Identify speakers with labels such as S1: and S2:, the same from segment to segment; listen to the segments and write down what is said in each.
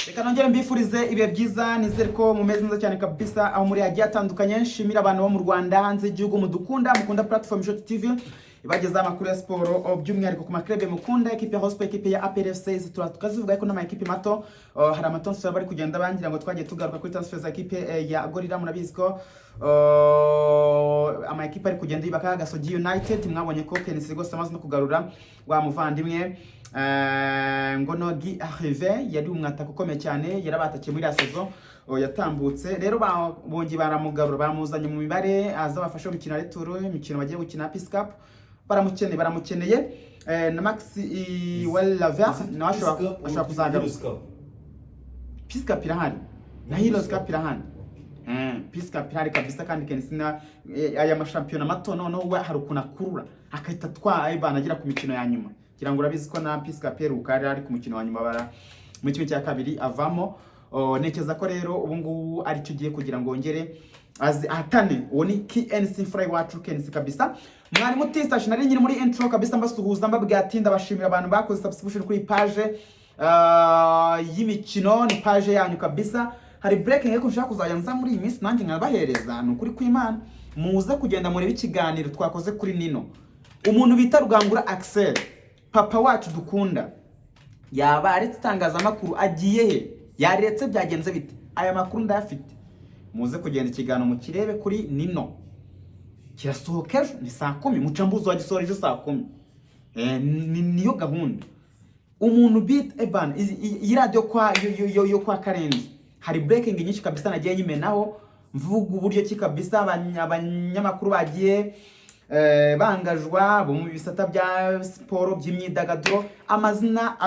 S1: Reka nongere mbifurize ibihe byiza. Nizere ko mumeze neza cyane kabisa aho muri hagiye hatandukanye. Nshimira abantu bo mu Rwanda, hanze y'igihugu, mudukunda, mukunda platform Ishoti TV ibagezaho amakuru ya siporo, by'umwihariko ku ma club mukunda, ekipe ya Hospo, ekipe ya APR FC. Izi tukazivuga, ariko n'ama ekipe mato, hari ama transfer bari kugenda bangira ngo twagiye tugaruka kuri transfer za ekipe ya Gorilla. Murabizi ko ama ekipe ari kugenda yubaka. Gasogi United, mwabonye ko KNC rwose amaze no kugarura wa muvandimwe Ngono Guy Arrive, yari umwataka ukomeye cyane, yarabatakiye muri ya saison yatambutse. Rero bongeye baramugarura, bamuzanye mu mibare azabafasha mu mikino ya retour, imikino bagiye gukina Peace Cup. Baramukeneye, baramukeneye. Na Max Wellaver nawe ashobora kuzagaruka. Peace Cup irahari na Heroes Cup irahari. Peace Cup irahari kabisa. Kandi KNC na aya mashampiyona mato noneho we hari ukuntu akurura akahita atwara bana agera ku mikino ya nyuma. Ngira ngo urabizi ko na Peace Cup iheruka yari ari ku mukino wa nyuma, bara muri 1/2 avamo. Ntekereza ko rero ubu ngubu aricyo gihe kugira ngo wongere azi ahatane. Uwo ni KNC Fly wacu KNC kabisa. Mwari mutisashe, nari nyiri muri intro kabisa, mbasuhuza, mbabwira ati ndabashimira abantu bakoze subscription kuri page y'imikino. Ni page yanyu kabisa. Hari breaking ariko nshaka kuzajya nza muri iyi minsi nanjye nkabahereza. Ni ukuri kw'Imana, muze kugenda murebe ikiganiro twakoze kuri Nino. Umuntu bita Rugangura Axel, papa wacu dukunda, yaba aretse itangazamakuru agiye he? Yaretse, byagenze bite? Aya makuru ndayafite. Muze kugenda ikiganiro mukirebe kuri Nino, kirasohoka ejo ni saa 10. Mucambuzi wagisohora ejo saa 10. Niyo gahunda. Umuntu bita Eban, iyi radiyo kwa yo kwa Karenzi, hari breaking nyinshi kabisa nagiye nyimenaho, mvuga uburyo ki kabisa abanyamakuru bagiye bangajwa bo mu bisata bya siporo, by'imyidagaduro. Amazina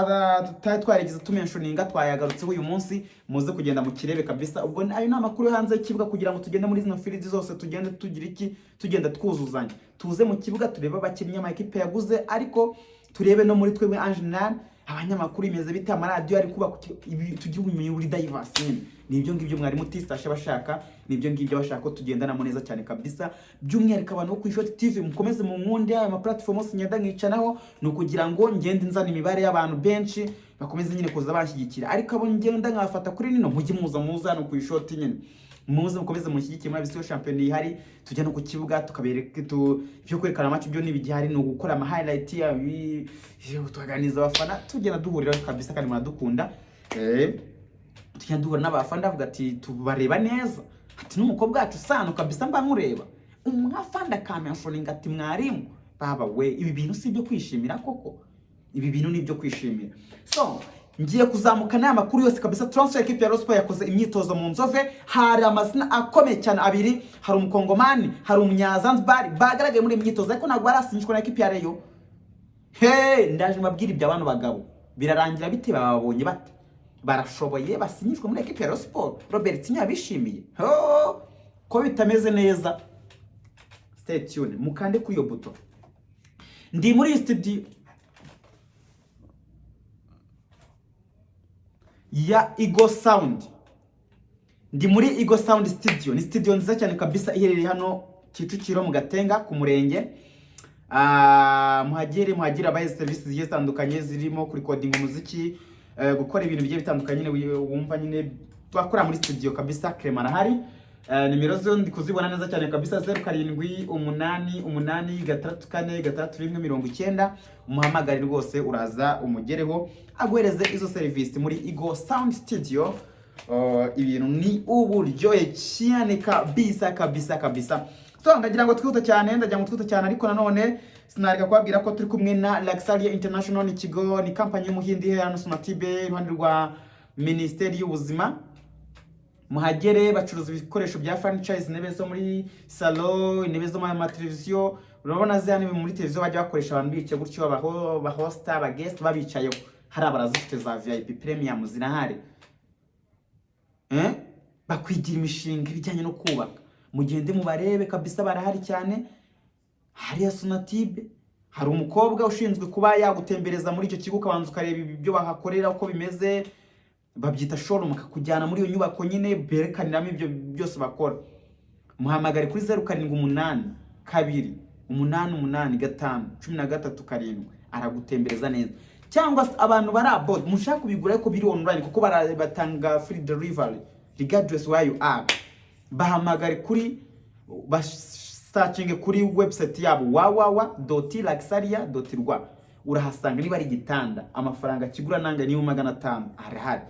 S1: tutari twarigeze tumentioninga twayagarutseho uyu munsi. Muze kugenda mu kirebe kabisa. Ubwo ayo ni amakuru yo hanze y'ikibuga, kugira ngo tugende muri zino field zose, tugende tugira iki, tugenda twuzuzanya, tuze mu kibuga turebe abakinnyi ama ekipe yaguze, ariko turebe no muri twebwe en general abanyamakuru imeze bite, amaradiyo ari kubaka tugire ubumenyi buri diverse nyine. Ni ibyo ngibyo mwarimu tistashe bashaka, ni ibyo ngibyo bashaka ko tugendanamo neza cyane kabisa. By'umwihariko abantu bo ku Ishoti TV, mukomeze mu nkunde. Aya ma platform yose ngenda nkicanaho ni ukugira ngo ngende nzana imibare y'abantu benshi bakomeze nyine kuza banshyigikira, ariko abo ngenda nkafata kuri nino, mujye muza, muza hano ku Ishoti nyine, muze mukomeze mushyigikire. Muri bisiyo shampiyona ihari, tujya no ku kibuga tukabereka ibyo kwerekana match byo n'ibigihari, ni ugukora ama highlight, tukaganiriza abafana, tugenda duhurira kabisa kandi muradukunda. Tugenda duhura n'abafana, ndavuga ati tubareba neza, ati n'umukobwa wacu Sano kabisa mba nkureba. Umwafanda akamentioninga ati mwarimu baba we, ibi bintu si ibyo kwishimira koko? Ibi bintu ni ibyo kwishimira. So ngiye kuzamuka n'aya makuru yose kabisa. Transfer, equipe ya Rayon Sports yakoze imyitozo mu Nzove. Hari amazina akomeye cyane abiri: hari umukongomani, hari umunyazanzibar bagaragaye muri iyi myitozo, ariko ntabwo barasinyishwa na equipe ya Rayon. He, ndaje mbabwire ibyo abantu bagabo birarangira bite, bababonye bate, barashoboye, basinyishwa muri equipe ya Rayon Sports? Robertinho yabishimiye. Ho ko bitameze neza. Stay tuned, mukande kuri iyo buto. Ndi muri iyi studio ya Eagle Sound, ndi muri Eagle Sound Studio. Ni studio nziza cyane kabisa iherereye hano Kicukiro mu Gatenga ku murenge. Muhagere, muhagire abaye serivisi zigiye zitandukanye zirimo kurikodinga umuziki, gukora ibintu bigiye bitandukanye nyine wumva nyine twakora muri studio kabisa. Clement arahari. Nimero zo ndi kuzibona neza cyane kabisa: 0788646190. Umuhamagare rwose, uraza umugereho aguhereze izo serivisi muri Eagle Sound Studio. Ibintu ni uburyohe cyane kabisa kabisa kabisa. So ndagira ngo twihute cyane, ndagira ngo twihute cyane, ariko nanone sinareka kubabwira ko turi kumwe na Luxaria International. Ni ikigo, ni kampani y'umuhindi iherereye hano Sonatube, iruhande rwa Minisiteri y'Ubuzima. Muhagere, bacuruza ibikoresho bya furniture, intebe zo muri salo, intebe zo mu mateleviziyo. Urabona ziriya ntebe muri televiziyo bajya bakoresha abantu bicaye gutyo, abaho bahosta, aba guest babicayeho, hari abarazifite za VIP premium zirahari. Bakwigira imishinga ibijyanye no kubaka. Mugende mubarebe kabisa, barahari cyane hariya Sonatube. Hari umukobwa ushinzwe kuba yagutembereza muri icyo kigo, ukabanza ukareba ibyo bahakorera uko bimeze. Babyita showroom, akakujyana muri iyo nyubako nyine berekaniramo ibyo byose bakora. Muhamagare kuri 0782885137, aragutembereza neza. Cyangwa se uhamagare kuri 0788 Cyangwa se abantu bari abroad mushaka kubigura ariko biri online, kuko batanga free delivery regardless where you are, bahamagare kuri, basearchinge kuri website yabo www.luxaria.rwa, urahasanga. Niba ari igitanda, amafaranga kigura nanga niyo 500 arahari.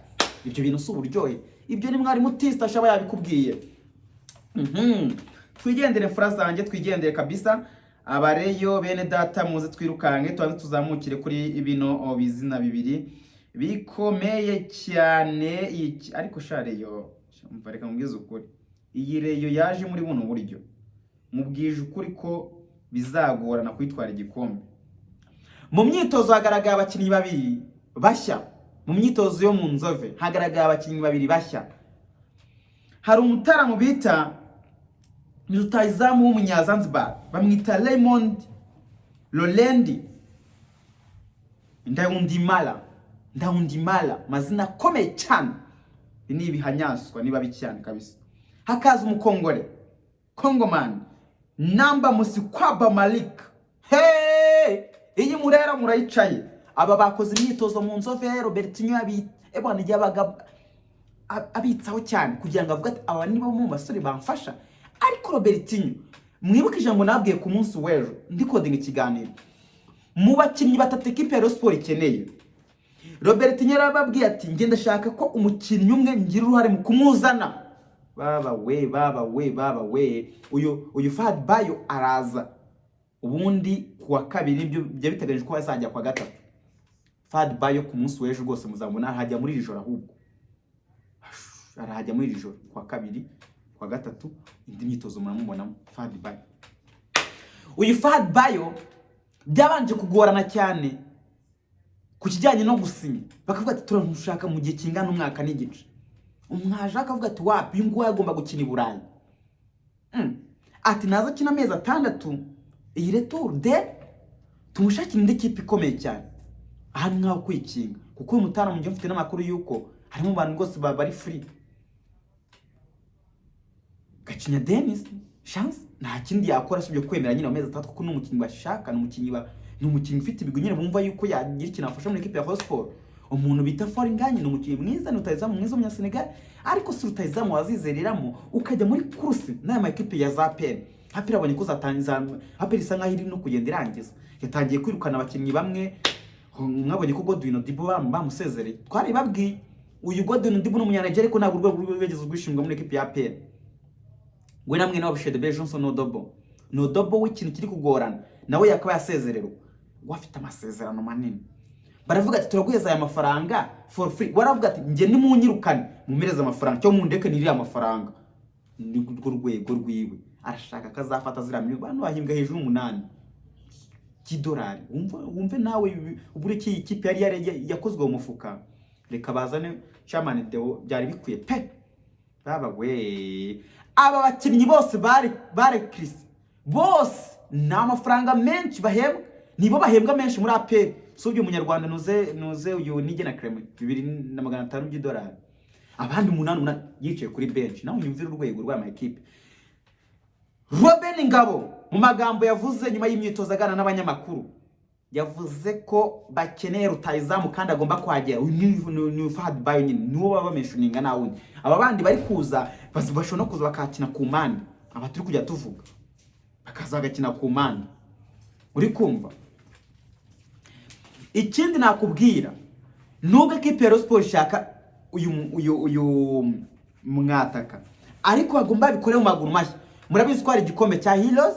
S1: Ibyo bintu si uburyohe? Ibyo ni mwarimu Tista ashaba yabikubwiye. Twigendere mfura zanjye, twigendere kabisa. Abareyo bene data, muze twirukanke, tubanze tuzamukire kuri bino bizina bibiri bikomeye cyane. Ariko sha Rayon, umva, reka mubwize ukuri, iyi Rayon yaje muri buno buryo, mubwije ukuri ko bizagorana kuyitwara igikombe. Mu myitozo hagaragaye abakinnyi babiri bashya. Mu myitozo yo mu Nzove hagaragaye abakinnyi babiri bashya. Hari umutaramu bita ni rutahizamu w'Umunyazanzibar, bamwita Raymond Rolendi Ndaundimala. Ndaundimala, mazina akomeye cyane. Ibi ni ibihanyaswa niba cyane kabisa. Hakaza Umukongore, Congoman, Namba Musikwaba Malik. Hey! Iyi murera murayicaye. Aba bakoze imyitozo mu Nzove. Robertinho yabi ebwana yabaga abitsaho cyane kugira ngo avuge ati: "Aba nibo mu basore bamfasha." Ariko Robertinho, mwibuke ijambo nabwiye ku munsi w'ejo ndirecordinga ikiganiro, mu bakinnyi batatu ekipe ya Rayon Sport ikeneye, Robertinho yarababwiye ati: "Njye ndashaka ko umukinnyi umwe ngira uruhare mu kumuzana." Baba we, baba we, baba we, uyu Fahad Bayo araza ubundi ku wa kabiri, nibyo byari biteganyijwe ko azajya ku wa gatatu. Fahad Bayo ku munsi w'ejo rwose muzamubona, arahajya muri iri joro, ahubwo arahajya muri iri joro ku wa kabiri, ku wa gatatu indi myitozo muramubonamo Fahad Bayo. Uyu Fahad Bayo byabanje kugorana cyane ku kijyanye no gusinya, bakavuga ati: "Turamushaka mu gihe kingana umwaka n'igice." Umwaje akavuga ati: "Wapi, uyu nguyu agomba gukina i Burayi." Ati: "Naza akina amezi 6, iyi retour de tumushakire indi kipe ikomeye cyane." Aha ni nkaho kwikinga, kuko uyu mutara mu mfite n'amakuru y'uko harimo abantu rwose bari free. Gacinya Denis Chance nta kindi yakora usibye kwemera nyine amezi 6, kuko ni umukinnyi bashaka, ni umukinnyi ufite ibigwi nyine, bumva yuko yagira ikintu afasha muri ekipe ya Rayon Sport. Umuntu bita Fall Ngagne ni umukinnyi mwiza, ni rutahizamu mwiza w'Umunyasenegal, ariko si rutahizamu wazizereramo ukajya muri course n'aya makipe ya za APR. APR abonye ko zatangiza, APR isa nkaho iri no kugenda irangiza, yatangiye kwirukana abakinnyi bamwe. Mwabonye ko Godwin Odibo bamusezereye, twari babwiye. Uyu Godwin Odibo ni Umunyanigeriya, ariko ntabwo urwego rwigeze rwishimwa muri ekipe ya APR, we namwe nawe Shedebe Johnson Odobo. Ni Odobo w'ikintu kiri kugorana, nawe yakaba yasezererwa. We afite amasezerano manini, baravuga ati: "Turaguheza aya mafaranga for free." Waravuga ati: "Njye nimunyirukane mumereze amafaranga, cyangwa mundeke nirire amafaranga." Ni rwo rwego rwiwe, arashaka ko azafata ziriya miliyoni bantu bahimbwa hejuru 8 by'idolari. Wumve nawe uburyo iyi kipe yari yakozwe mu mufuka. Reka bazane Chairman Deo, byari bikwiye pe. Baba we, aba bakinnyi bose bari Chris bose ni amafaranga menshi bahembwa, nibo bahembwa menshi muri APR. Si ubyo Umunyarwanda nuze uyu Nigena Clement 2,500 by'idolari, abandi umunani umunani yicaye kuri bench. Nawe unyumvire urwego rw'aya ekipe. Robin Ngabo mu magambo yavuze nyuma y'imyitozo aganira n'abanyamakuru, yavuze ko bakeneye rutahizamu kandi agomba kuhagera. Uyu ni Fahad Bayo nyine, niwo baba bamentioninga, nta wundi. Aba bandi bari kuza bashobora no kuza bakakina ku mpande, aba turi kujya tuvuga bakaza bagakina ku mpande, uri kumva? Ikindi nakubwira, nubwo ekipe ya Rayon Sport ishaka uyu mwataka, ariko bagomba babikore mu maguru mashya. Murabizi ko hari igikombe cya Heroes,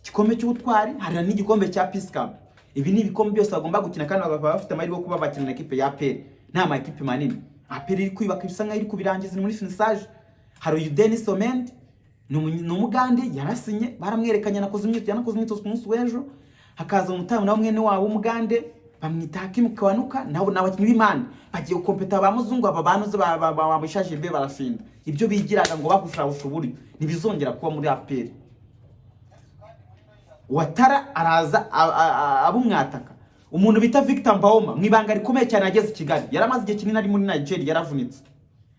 S1: igikombe cy'ubutwari, hari n'igikombe cya Peace Cup. Ibi ni ibikombe byose bagomba gukina, kandi bakaba bafite amahirwe yo kuba bakina na ekipe ya APR. Ni ama ekipe manini. APR iri kwiyubaka, bisa nkaho iri kubirangiza, ni muri finissage. Hari uyu Denis Omendi, ni Umugande, yarasinye, baramwerekanye, yanakoze imyitozo ku munsi w'ejo. Hakaza umutamu nawe mwene wabo w'Umugande, bamwita Hakimu Kawanuka. Nabo ni abakinnyi b'imana bagiye gukompeta. Ba muzungu aba banuze ba Mushaje barafinda ibyo bigiraga ngo bahushahusha uburyo, ntibizongera kuba muri APR. Watara araza abumwataka. Umuntu bita Victor Mbaoma, mu ibanga rikomeye cyane yageze i Kigali, yari amaze igihe kinini ari muri Nigeria, yaravunitse,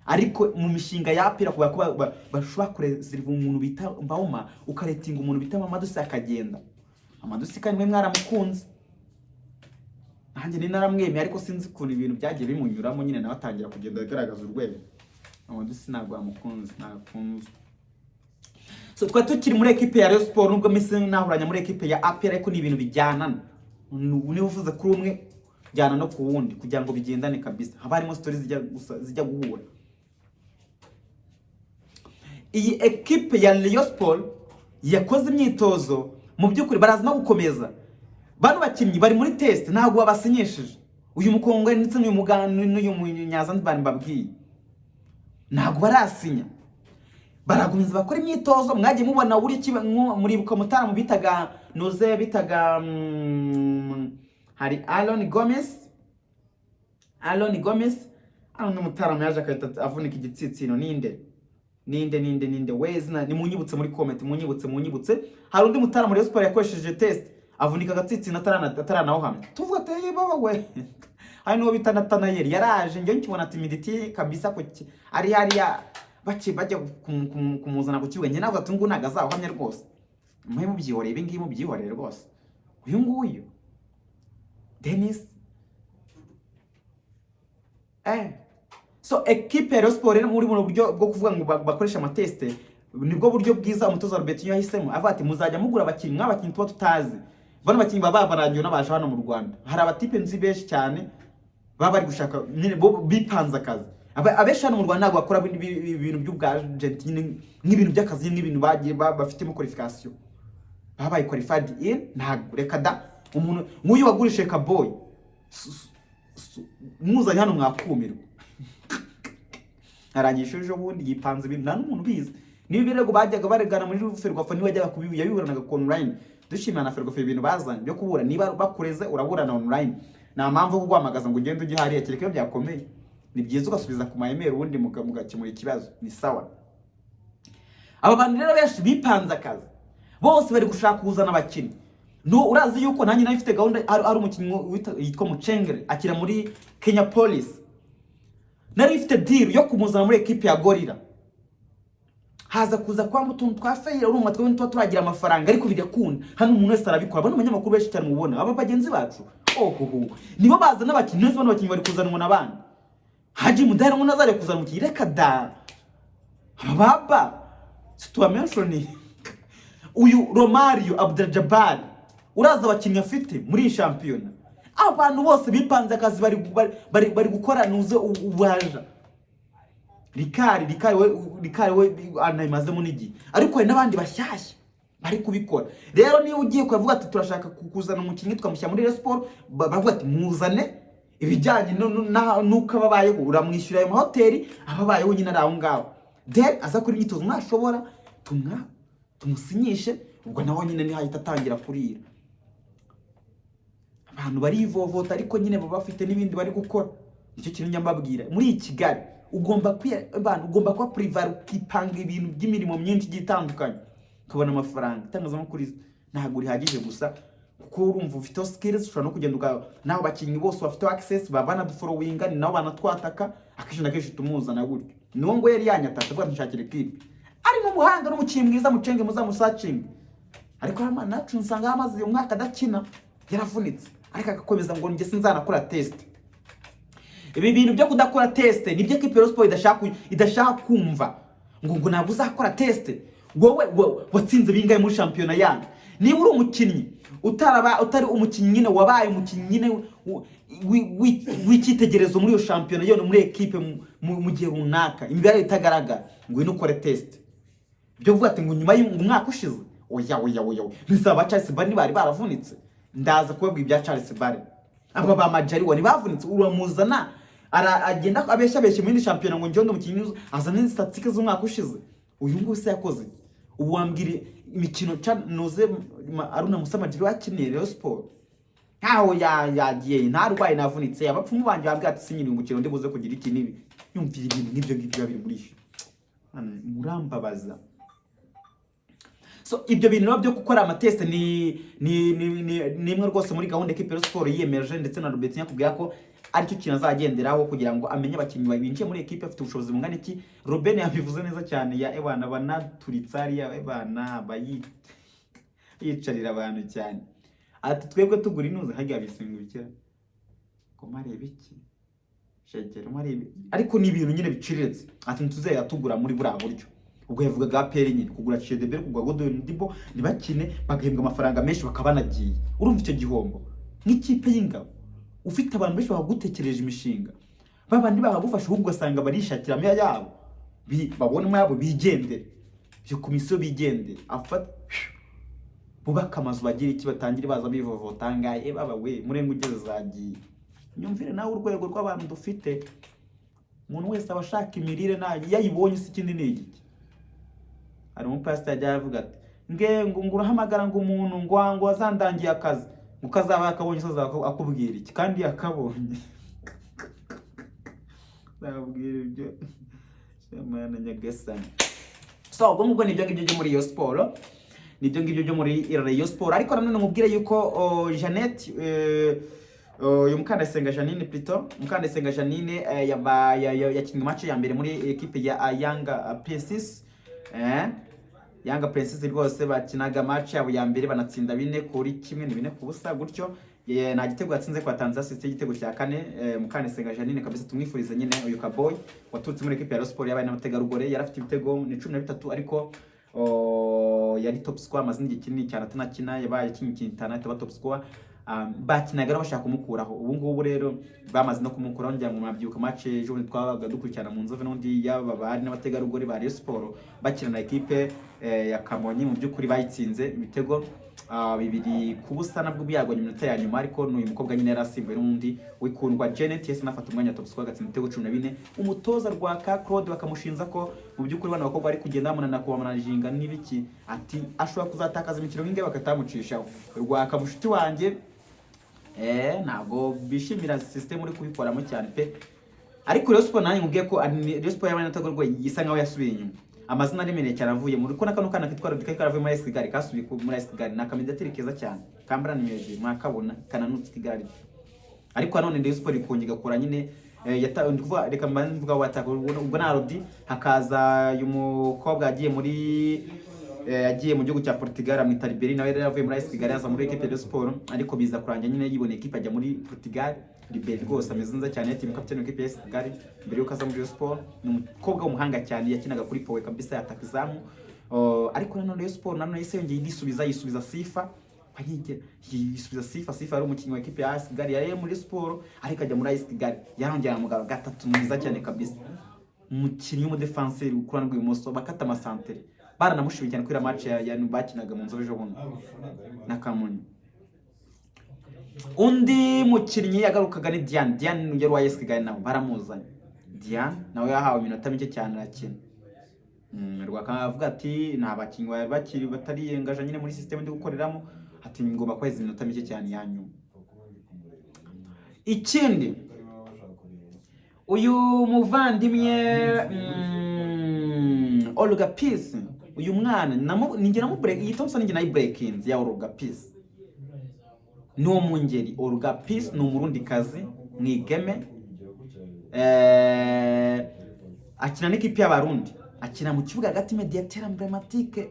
S1: ariko mu mishinga ya APR kubera ko bashobora kureserva umuntu bita Mbaoma, ukaretinga umuntu bita Mamadou Sy akagenda. Mamadou Sy kandi mwe mwaramukunze. Nanjye ni naramwemeye, ariko sinzi ukuntu ibintu byagiye bimunyuramo nyine, nawe atangira kugenda agaragaza urwego. Undi ntabwo wamukunze, ntakunzwe. So twari tukiri muri ekipe ya Rayon Sport, nubwo misi nahuranya muri ekipe ya APR, ariko ni ibintu bijyanana. Niba uvuze kuri umwe, jyana no ku wundi kugira ngo bigendane kabisa. Haba harimo stories zijya gusa, zijya guhura. Iyi ekipe ya Rayon Sport yakoze imyitozo, mu by'ukuri baraza no gukomeza. Bano bakinnyi bari muri test, ntabwo babasinyishije. Uyu Mukongwe ndetse n'uyu Muganda n'uyu Munyazanzibari mbabwiye ntabwo barasinya, barakomeza bakora imyitozo. Mwagiye mubona buri muribuka Mutaramu bitaga nuze bitaga hari Aaron Gomez. Aaron Gomez, hano ni Mutaramu yaje agahita avunika igitsitsino. Ninde, ninde, ninde, ninde wezina? Nimunyibutse muri comment, munyibutse, munyibutse. Hari undi Mutaramu Rayon Sport yakoresheje test, avunika agatsitsino ataranawuhamya, tuvuga ati: "Hey, baba we." Hari n'uwo bita Natanayeli, yaraje njye nkibona timidity kabisa ku ari hariya bake bajya kumuzana ku kibuga, njye navuga ati: "Nguyu ntabwo azawuhamya rwose, muhe mubyihoreye, ibi ngibi mubyihorere rwose." Uyu nguyu Denis. So ekipe ya Rayon Sport rero, muri buno buryo bwo kuvuga ngo bakoreshe amatest, nibwo buryo bwiza umutoza Robertinho yahisemo, avuga ati: "Muzajya mugura abakinnyi mw'abakinnyi tuba tutazi." Bano bakinnyi baba barangiwe n'abaje hano mu Rwanda. Hari abatipe nzi benshi cyane baba bari gushaka nyine, bo bipanze akazi. Abenshi hano mu Rwanda ntabwo bakora ibintu by'ubwagent nyine, nk'ibintu by'akazi, nk'ibintu bagiye bafitemo qualification, babaye qualified in. Ntabwo, reka da. Umuntu nk'uyu wagurishije Kaboy, muzanye hano mwakumirwa. Arangije ejo bundi yipanze ibintu, nta n'umuntu ubizi. Niba ibirego bajyaga baregana muri Ferwafa, niba wajyaga kubi yabiburanaga online. Dushimira na Ferwafa ibintu bazanye byo kubura. Niba bakureze, uraburana online, nta mpamvu yo kuguhamagaza ngo ugende ujye hariya, kereka iyo byakomeye. Ni byiza ugasubiza ku ma email, ubundi mugakemura ikibazo, ni sawa. Aba bantu rero benshi bipanze akazi, bose bari gushaka kuzana abakinnyi. No urazi yuko nanjye nari mfite gahunda, ari umukinnyi yitwa Mucengere, akina muri Kenya Police. Nari mfite deal yo kumuzana muri ekipe ya Gorilla, haza kuza kwamba utuntu twa failure. Urumva twebwe tuba turagira amafaranga, ariko bigakunda. Hano umuntu wese arabikora. Bano banyamakuru benshi cyane mubona, aba bagenzi bacu, ohoho, nibo bazana abakinnyi neza. Bano bakinnyi bari kuzanwa n'abandi. Haji Mudahera ngo nazajya kuzana umukinnyi, reka da. Aba baba tuba mention uyu Romario Abdul-Jabbar, uraza abakinnyi afite muri iyi shampiyona. Abantu bose bipanze akazi, bari gukora nuze ubaja Rikari we, Rikari we anayimazemo n'igihe, ariko hari n'abandi bashyashya bari kubikora. Rero niba ugiye kuvuga ati: "Turashaka kuzana umukinnyi tukamushyira muri Rayon Sport," baravuga ati: "Muzane ibijyanye n'uko aba abayeho." Uramwishyura ayo mahoteli, aba abayeho nyine ari aho ngaho, then aza kuri imyitozo, mwashobora tumwa tumusinyishe. Ubwo nawe nyine niho ahita atangira kurira. Abantu barivovota, ariko nyine baba bafite n'ibindi bari gukora. Nicyo kintu njya mbabwira: muri iyi Kigali ugomba kwiya abantu, ugomba kuba private, ukipanga ibintu by'imirimo myinshi igiye itandukanye, ukabona amafaranga. Itangazamakuru ntabwo rihagije gusa, kuko urumva ufiteho skills, ushobora no kugenda n'abo bakinnyi bose bafiteho access, baba banadufollowinga, ni nabo banatwataka. Akenshi na kenshi tumuzana gutyo. Niwo ngo yari yanyatashe avuga ati: "Nshakira ekipe." Ari n'umuhanga, n'umukinnyi mwiza Mucenge, muzamusearchinge. Ariko hano nacu nsanga amaze umwaka adakina, yaravunitse, ariko agakomeza ngo: "Njye sinzanakora test." Ibi bintu byo kudakora test nibyo ekipe ya Sport idashaka kumva, ngo ntabwo uzakora test. Wowe watsinze bingahe muri shampiyona yanyu? Niba uri umukinnyi utaraba, utari umukinnyi nyine wabaye umukinnyi nyine w'icyitegererezo muri iyo shampiyona, yewe muri ekipe mu gihe runaka, imibare itagaragara, ngwino ukore test. Byo kuvuga ati ngo nyuma y'umwaka ushize, oya, oya, oya, oya. Ntizaba Charles Barry bari baravunitse. Ndaza kubabwira ibya Charles Barry. Aba ba Majaliwa ntibavunitse? Uramuzana, agenda abeshya abeshya mu yindi shampiyona ngo njyewe ndi umukinnyi mwiza, azana statistiques z'umwaka ushize. Uyu nguyu se yakoze iki? Ubu wambwira imikino noze Aruna Musa Majaliwa yakiniye Rayon Sport nkaho yagiye ntarwaye, navunitse, abapfumu banjye bambwira ati sinyira umukino ndi buze kugira iki n'ibi. Yumvira ibintu nk'ibyo ngibyo biba biri muri iyo. Murambabaza. So ibyo bintu rero byo gukora amatest ni imwe rwose muri gahunda ekipe ya Sport yiyemeje, ndetse na Robert yakubwira ko aricyo kintu azagenderaho kugira ngo amenye abakinnyi binjiye muri ekipe afite ubushobozi bungana iki. Robben yabivuze neza cyane, ya ebana banaturitse hariya, ebana bayi yicarira abantu cyane, ati: "Twebwe tugura inuze hajya bisingukira." Ngo mareba iki shegera mareba, ariko ni ibintu nyine biciriritse. Ati ntituzajya tugura muri buriya buryo. Ubwo yavugaga APR nyine, kugura Chidiebere, kugura Godwin Odibo, ntibakine, bagahembwa amafaranga menshi, bakaba banagiye. Urumva icyo gihombo nk'ikipe y'ingabo, ufite abantu benshi bagutekereje imishinga, babandi bakagufasha, ahubwo ugasanga barishakira yabo, babone yabo bigendere, iyo komisiyo bigendere, afata bubake amazu, bagira iki, batangire baza bivovota ngaye baba we murenge ugeze zagiye. Nyumvire nawe urwego rw'abantu dufite. Umuntu wese aba ashaka imirire nayo, iyo ayibonye si ikindi ni igiki. Hari umupasiteri yajya avuga ati nge ngo urahamagara ngo umuntu ngo azandangiye akazi, ngo kazaba yakabonye se, azaba akubwira iki kandi yakabonye? Nabwira ibyo Mana nyagasani. So ubwo ngubwo nibyo ngibyo byo muri iyo siporo, nibyo ngibyo byo muri Rayon Sport. Ariko nanone mubwire yuko Jeannette, uyu Mukandayisenga Janine, plutôt Mukandayisenga Janine, yakinnye match ya mbere muri equipe ya Yanga Princess. Yanga Princess rwose bakinaga match yabo ya mbere, banatsinda 4-1, ni 4-0 gutyo. Nta gitego yatsinze, kwa tanze assist y'igitego cya kane. Mukandayisenga Janine kabisa tumwifurize nyine. Uyu kaboy waturutse muri equipe ya Rayon Sport yabaye n'abategarugori, yari afite ibitego ni 13, ariko yari top scorer amaze igihe kinini cyane atanakina. Yabaye akinnye imikino 5 ahita aba top scorer. Bakinaga rero bashaka kumukuraho. Ubu ngubu rero bamaze no kumukuraho. Ngira ngo mwabyuka match ejo bundi twabaga dukurikirana mu Nzove, n'undi yaba bari n'abategarugori ba Rayon Sport bakina na equipe ya Kamonyi. Mu by'ukuri bayitsinze ibitego 2-0, nabwo byagwanye iminota ya nyuma. Ariko n'uyu mukobwa nyine yari asimbuye n'undi wikundwa Janet, yahise anafata umwanya wa top scorer, agatsinda ibitego 14. Umutoza Rwaka Claude bakamushinza ko mu by'ukuri bano bakobwa bari kugenda bamunana kubamanajinga n'ibiki, ati ashobora kuzatakaza imikino nk'ingahe bakatamucishaho. Rwaka mushuti wanjye, ntabwo bishimira system uri kubikoramo cyane pe. Ariko Rayon Sport nanjye nkubwiye ko Rayon Sport y'abanyatagarwa isa nkaho yasubiye inyuma. Amazina aremereye cyane avuye muri ko na kano kana kitwa Rodika karavuye muri AS Kigali, kasubiye muri AS Kigali. Ni akamediateri keza cyane kambara nimero 2, mwakabona kananutse Kigali. Ariko nanone Rayon Sport ikongera igakora nyine, ndi kuvuga, reka mbanze mvuga wataka ubwo na Rodi, hakaza uyu mukobwa yagiye muri yagiye mu gihugu cya Portugal, amwita Liberi. Nawe yari yaravuye muri AS Kigali aza muri equipe ya Sport, ariko biza kurangira nyine yiboneye equipe ajya muri Portugal. Liberi rwose ameze neza cyane, team captain w'ikipe ya AS Kigali mbere yuko aza muri Rayon Sport. Ni umukobwa w'umuhanga cyane, yakinaga kuri powe kabisa, yataka izamu. Ariko nanone Rayon Sport nanone yahise yongeye irisubiza, yisubiza Sifa Wanyige, yisubiza Sifa. Sifa yari umukinnyi wa equipe ya AS Kigali, yari muri Sport ariko ajya muri AS Kigali, yarongera amugabo gatatu mwiza cyane kabisa, umukinnyi w'umudefanseri ukura rw'ibumoso, bakata amasantere. Baranamushimiye cyane kuri match ya bakinaga mu Nzobe ejo bundi na Kamonyi. Undi mukinnyi yagarukaga ni Diane. Diane yari uwa AS Kigali, nawe baramuzanye. Diane nawe yahawe iminota mike cyane arakina. Rwaka avuga ati nta bakinnyi bari bakiri batariyengaje nyine muri system ndi gukoreramo, ati ngomba kweza iminota mike cyane ya nyuma. Ikindi, uyu muvandimwe Olga Peace, uyu mwana ninjye namu break iyi Thompson, ninjye nayi breakinze ya Olga Peace. Ni uwo mu ngeri. Olga Peace ni Umurundikazi mwigeme, akina n'ikipe y'Abarundi, akina mu kibuga hagati, médiateur emblématique,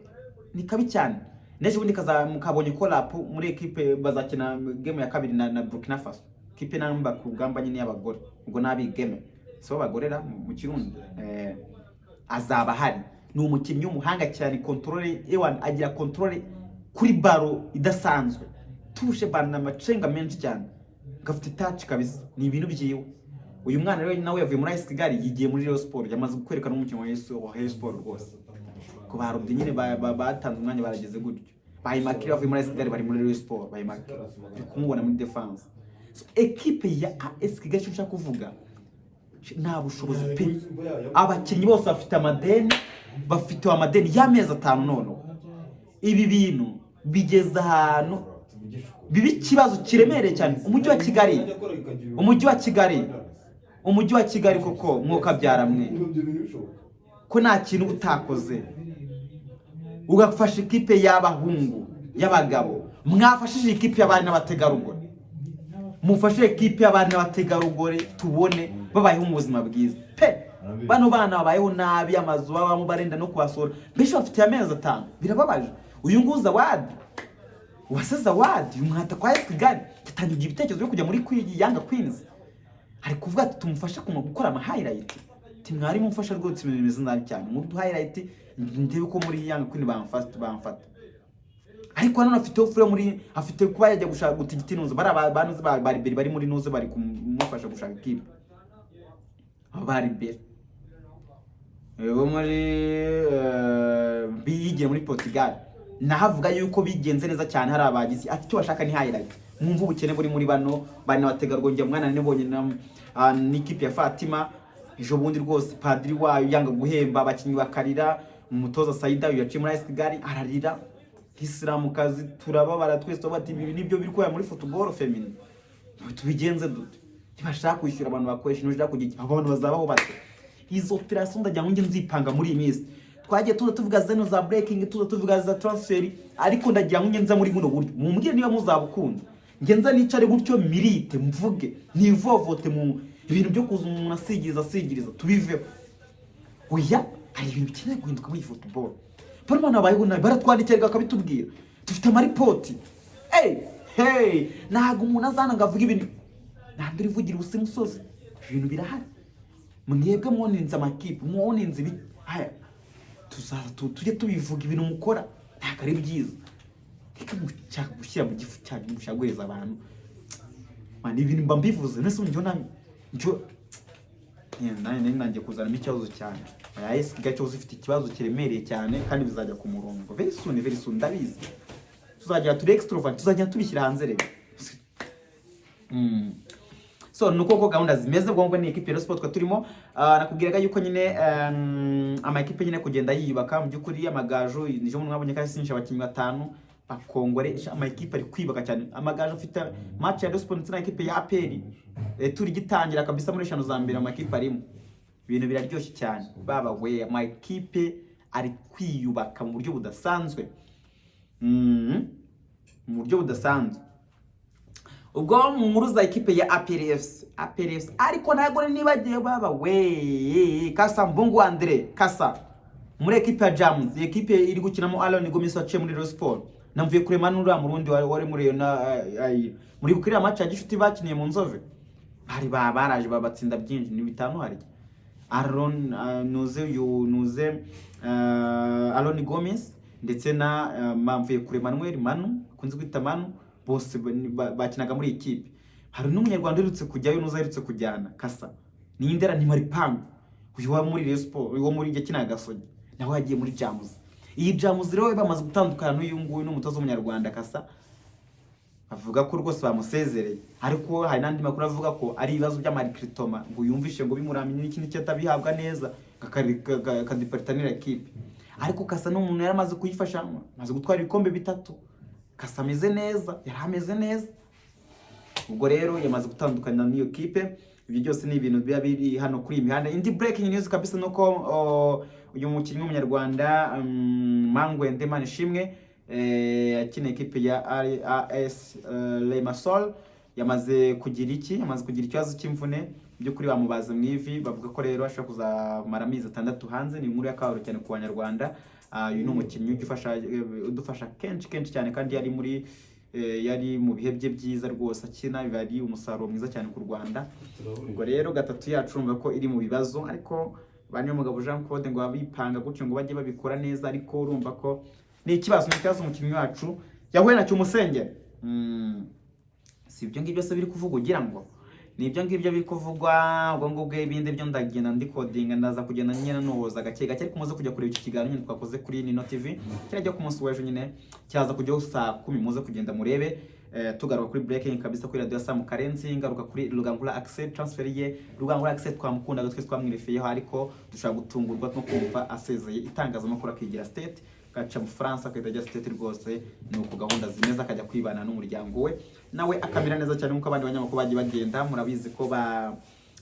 S1: ni kabi cyane. N'ejo bundi mukabonye ko rap muri ekipe bazakina game ya kabiri na Burkina Faso, kipe namba ku rugamba nyine y'abagore. Ubwo n'abigeme sibo bagorera mu Kirundi. Azaba ahari. Ni umukinnyi w'umuhanga cyane, contrôle ewan, agira contrôle kuri ballon idasanzwe, touche ballon amacenga menshi cyane, gafite touch kabisa, ni ibintu byiwe. Uyu mwana rero nawe yavuye muri AS Kigali yigiye muri Rayon Sport, yamaze kwerekana umukinnyi wa Rayon Sport rwose. Ko barobye nyine batanze umwanya barageze gutyo. Bayimakiri bavuye muri AS Kigali bari muri Rayon Sport. Bayimakiri uri kumubona muri defense. So, equipe ya AS Kigali, icyo nshaka kuvuga, nta bushobozi pe. Abakinnyi bose bafite amadeni, bafite amadeni y'amezi 5. Noneho ibi bintu bigeze ahantu biba ikibazo kiremereye cyane. Umujyi wa Kigali, umujyi wa Kigali, umujyi wa Kigali koko mwuka mwe, ko nta kintu utakoze ugafasha ikipe y'abahungu, y'abagabo. Mwafashije ikipe y'abari n'abategarugori, mufashe ekipe y'abari n'abategarugori, tubone babayeho mu buzima bwiza pe. Bano bana babayeho nabi, amazu babamo barenda no kubasura, mbese bafitiye amezi 5, birababaje. Uyu nguyu Zawadi, Uwase Zawadi, umwata kwa AS Kigali, yatangiye ibitekerezo byo kujya muri Yanga Queens. Ari kuvuga ati tumufashe kuma gukora ama highlight. Ati mwari mumfasha rwose, ibintu bimeze nabi cyane, mu highlight ndebe ko muri Young Queen bamfata. Ariko nanone afite offer muri, afite kuba yajya gushaka gutigita inuze bari banuze ba bari bari muri nuze, bari kumufasha gushaka ikipe. Aba bari imbere bo muri biyigiye muri Portugal, naho avuga yuko bigenze neza cyane. Hari abagizi ati icyo bashaka ni highlight. Mwumva ubukene buri muri bano bari n'abategarugori. Mwana nibonye na n'ikipe ya Fatima ejo bundi rwose, padiri wayo yanga guhemba abakinnyi bakarira, umutoza Saida yaciye muri AS Kigali ararira nk'isilamukazi, turababara twese, tuba bati ibi nibyo biri kubera muri football féminin, tubigenze dute? Ntibashaka kwishyura abantu bakoresha, ntibashaka kugira iki, abantu bazabaho bate? Izo operation ndagira ngo njye nzipanga muri iyi minsi. Twagiye tuza tuvuga zeno za breaking, tuza tuvuga za transfer, ariko ndagira ngo njye nza muri buno buryo, mumbwire niba muzabukunda. Njye nza nicare gutyo mirite, mvuge nivovote mu ibintu byo kuza umuntu asigiriza asigiriza, tubiveho. Oya, hari ibintu bikeneye guhinduka muri iyi football. Bano bana babayeho nabi, baratwandikira bakabitubwira, dufite amaripoti. Hey, hey, ntabwo umuntu azana ngo avuge ibintu ntabwo urivugira ubusa imusozi. Ibintu birahari. Mwebwe mwoninze amakipe, mwoninze ibi, haya tuzaza tujye tubivuga. Ibintu mukora ntabwo ari byiza. Reka mushaka gushyira mu gifu cyanyu, mushaka guheza abantu. Man, ibintu mba mbivuze nese njyo na njyo nanjye nanjye kuzanamo ikibazo cyane. Oya, AS Kigali cyose ifite ikibazo kiremereye cyane kandi bizajya ku murongo very soon, very soon. Ndabizi tuzagera turi extrovert, tuzagenda tubishyira hanze rero. So nuko ko gahunda zimeze. Ubwo ngubwo ni ekipe ya Rayon Sport twe turimo. Nakubwiraga yuko nyine ama ekipe nyine kugenda yiyubaka mu by'ukuri. Amagaju nijo mwabonye ko yasinyisha abakinnyi batanu bakongore. Ama ekipe ari kwiyubaka cyane. Amagaju afite match ya Rayon Sport ndetse na ekipe ya APR turi gitangira kabisa muri eshanu za mbere. Ama ekipe arimo, ibintu biraryoshye cyane baba we. Ama ekipe ari kwiyubaka mu buryo budasanzwe, mu buryo budasanzwe. Ubwo mu nkuru za ekipe ya APR FC, APR FC, ariko ntabwo nibagiwe baba we Kasa Mbungu Andre Kasa muri ekipe ya Jams, ekipe iri gukinamo Aaron Gomis waciye muri Rayon Sport. Namvuye kurema n'uriya murundi wari muri na muri kuri match ya gishuti bakiniye mu Nzove, bari baraje babatsinda byinshi, ni bitanu. Harya Aaron nuze uyu nuze Aaron Gomis ndetse na Mamvuye kure Manuel Manu akunze kwita Manu, bose bakinaga muri iyi kipe. Hari n'umunyarwanda uherutse kujyayo, nuza aherutse kujyana Kasa ni Indera ni Maripangu, uyu wa muri Rayon Sport, uyu wo muri yakinaga Gasogi, nawe yagiye muri Jamus. Iyi Jamus rero bamaze gutandukana n'uyu nguyu n'umutoza w'umunyarwanda Kasa, avuga ko rwose bamusezereye. Ariko hari n'andi makuru avuga ko ari ibibazo by'ama recrutement, ngo yumvishe ngo bimuramye n'ikindi cyo atabihabwa neza, akadiparitanira ekipe. Ariko Kasa ni umuntu yari amaze kuyifasha, amaze gutwara ibikombe bitatu. Kasa ameze neza, yari ameze neza. Ubwo rero yamaze gutandukana n'iyo kipe. Ibyo byose ni ibintu biba biri hano kuri iyi mihanda. Indi breaking news kabisa nuko uyu mukinnyi w'umunyarwanda Mangwende Manishimwe akina ekipe ya AS Limassol yamaze kugira iki? Yamaze kugira ikibazo cy'imvune. By'ukuri bamubaze mu ivi, bavuga ko rero ashobora kuzamara amezi 6 hanze. Ni inkuru y'akababaro cyane ku banyarwanda. Uyu ni umukinnyi ujya udufasha kenshi kenshi cyane, kandi yari mu bihe bye byiza rwose akina, biba ari umusaruro mwiza cyane ku Rwanda. Ubwo rero gatatu yacu urumva ko iri mu bibazo, ariko ba Niyomugabo Jean Claude ngo babipanga gutyo ngo bajye babikora neza, ariko urumva ko ni ikibazo, ni ikibazo umukinnyi wacu yahuye nacyo umusengeri. Si ibyo ngibyo se biri kuvugwa? Ugira ngo ni ibyo ngibyo biri kuvugwa. Ubwo ngubwo ibindi byo ndagenda ndikodinga, ndaza kugenda nyine noza gake gake. Ariko muze kujya kureba iki kiganiro nyine twakoze kuri Nino TV, kirajya ku munsi w'ejo nyine, kiraza kujyaho saa 10. Muze kugenda murebe. Tugaruka kuri breaking kabisa kuri radio ya Sam Karenzi, ngaruka kuri Rugangura Axel, transfer ye. Rugangura Axel twamukundaga twese, twamwirefiyeho, ariko dushobora gutungurwa no kumva asezeye itangazamakuru akigira state, gaca mu Faransa akahita ajya state. Rwose ni uko gahunda zimeze, akajya kwibana n'umuryango we, nawe akamera neza cyane nk'uko abandi banyamakuru bagiye bagenda. Murabizi ko ba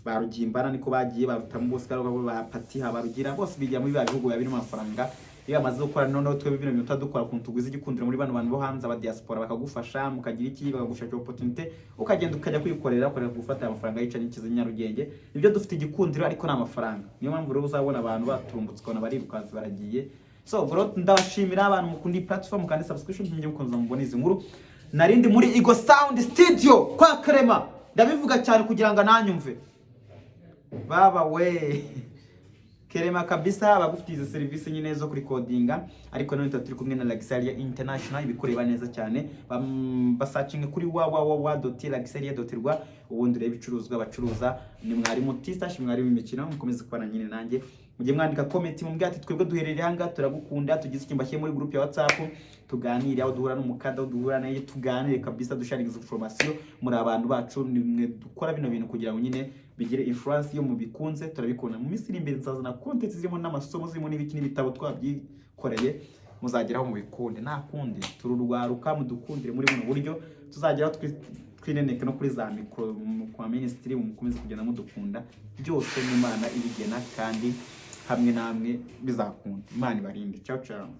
S1: Rugimbana niko bagiye, ba Rutamu bose, ba Patiha, ba Rugira, bose bigira muri ba bihugu biba birimo amafaranga. Iyo bamaze gukora noneho twebwe bino bintu dukora ukuntu tugwiza igikundiro muri bano bantu bo hanze, aba diaspora, bakagufasha mukagira iki, bakagushakira opportunity, ukagenda ukajya kwikorera, ukareka gufata amafaranga yica n'ikizi Nyarugenge. Nibyo, dufite igikundiro ariko ni amafaranga. Niyo mpamvu rero uzabona abantu baturumbutse, ukabona barirukanse baragiye. So ubwo rero ndabashimira abantu mukunda iyi platform kandi subscription, mujye mukomeza mubone izi nkuru. Narindi muri Igo Sound Studio kwa Clement, ndabivuga cyane kugira ngo ananyumve. Baba we, Kerema kabisa, abagufitiye izo serivisi nyine zo kurikodinga. Ariko none turi kumwe na Luxaria International, ibikureba neza cyane. Basearchinge kuri www.luxaria.rw, ubundi urebe ibicuruzwa bacuruza. Ni mwarimu Tistash, mwarimu imikino. Mukomeze kubana nyine nanjye, mujye mwandika comment, mumbwire ati: "Twebwe duherereye aha ngaha, turagukunda." Tugize icyumba mbashyire muri group ya WhatsApp, tuganire, aho duhura n'umukada, aho duhura naye, tuganire kabisa, dusharinga information. Muri abantu bacu, ni mwe dukora bino bintu kugira ngo nyine bigire influence. Iyo mubikunze turabikunda. Mu minsi iri imbere nzazana content zirimo n'amasomo, zirimo n'ibiki, n'ibitabo twabyikoreye, muzageraho mubikunde. Nta kundi, tururwaruka, mudukundire muri buno buryo, tuzageraho twineneke no kuri za mikoro kwa minisitiri. Mukomeze kugenda mudukunda, byose n'Imana ibigena, kandi hamwe namwe bizakunda. Imana ibarinde. Ciao ciao.